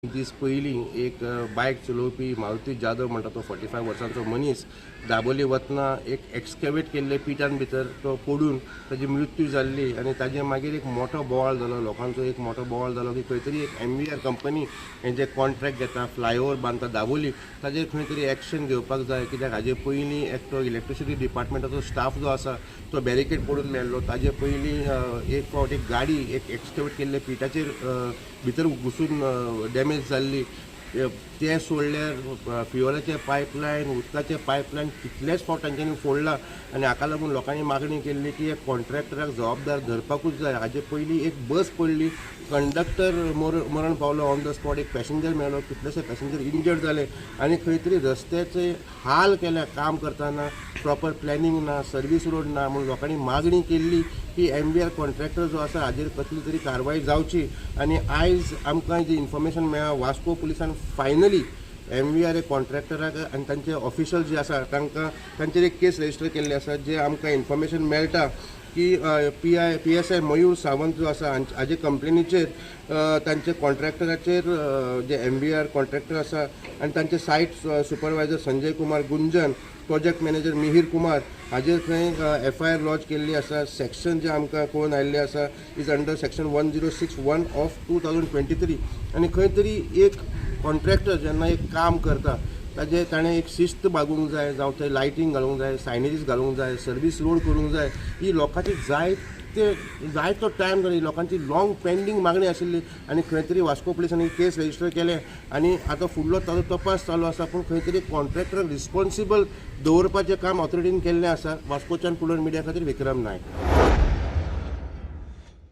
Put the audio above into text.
दीस पयलीं एक बायक चलोवपी मारुती जाधव म्हणटा तो 45 वर्सांचो मनीस दाबोली वतना एक एक्सकॅवेट केल्ले पिटान भितर तो पडून ताजी मृत्यू जाल्ली आनी ताजे मागीर एक मोठो बोवाळ जालो, लोकांचो एक मोठो बोवाळ जालो की खंय तरी एक एमवीआर कंपनी हें जे कॉन्ट्रॅक्ट घेता, फ्लायओवर बांदता दाबोली, ताजेर खंय तरी एक्शन घेवपाक जाय. कित्याक हाजे पयलीं एकटो इलेक्ट्रिसिटी डिपार्टमेंटाचो स्टाफ जो आसा तो बॅरिकेड पडून मेल्लो. ताजे पयलीं एक फावट एक गाडी एक एक्सकॅवेट केल्ले पिटाचेर भितर घुसून डॅमेज जाल्ली. ते सोडल्यार फ्युअलाचे पायपलायन, उदकाचे पायपलायन कितलेच फावट तांच्यांनी फोडला आनी हाका लागून लोकांनी मागणी केल्ली की एक कॉन्ट्रॅक्टराक जबाबदार धरपाकूच जाय. हाजे पयलीं एक बस पडली, कंडक्टर मरण पावलो ऑन the spot, एक पॅसेंजर मेलो, कितलेशे पॅसेंजर इंजर्ड जाले आनी खंय तरी रस्त्याचे हाल केल्या काम करतना, प्रॉपर प्लॅनिंग ना, सर्वीस रोड ना, म्हूण लोकांनी मागणी केल्ली की एमवीआर कॉन्ट्रॅक्टर जो आसा हाजेर कसली तरी कारवाय जावची. आनी आयज आमकां जी इन्फॉर्मेशन मेळ्ळा, वास्को पुलिसान फायनली एमवीआर कॉन्ट्रॅक्टराक आनी तांचे ऑफिशल जे आसा तांकां तांचेर एक केस रजिस्टर केल्ली आसा. जे आमकां इन्फॉर्मेशन मेळटा की PSI Mayur Sawant जो आसा हाजे कंप्लेनीचेर तांचे कॉन्ट्रॅक्टराचेर जे एमवीआर कॉन्ट्रॅक्टर आसा आनी तांचे site supervisor Sanjay Kumar Gunjan, project manager Mihir Kumar हाजेर खंय FIR launch केल्ली आसा. सेक्शन जे आमकां कळून आयिल्लें आसा is under section 1061 of 2023. आनी खंय तरी एक कॉन्ट्रॅक्टर जेन्ना एक काम करता ताजें ताणें एक शिस्त बागूंक जाय, जावं थंय लायटींग घालूंक जाय, सायनेजीस घालूंक जाय, सर्वीस रोड करूंक जाय. ही लोकांची जायतो टायम जाली, लोकांची लॉंग पेंडींग मागणी आशिल्ली आनी खंय तरी वास्को पुलिसांनी केस रजिस्टर केलें आनी आतां फुडलो ताजो तपास चालू आसा. पूण खंय तरी कॉन्ट्रॅक्टराक रिस्पोन्सिबल दवरपाचें काम ऑथॉरिटीन केल्लें आसा. वास्कोच्यान पुलर मिडिया खातीर विक्रम नायक.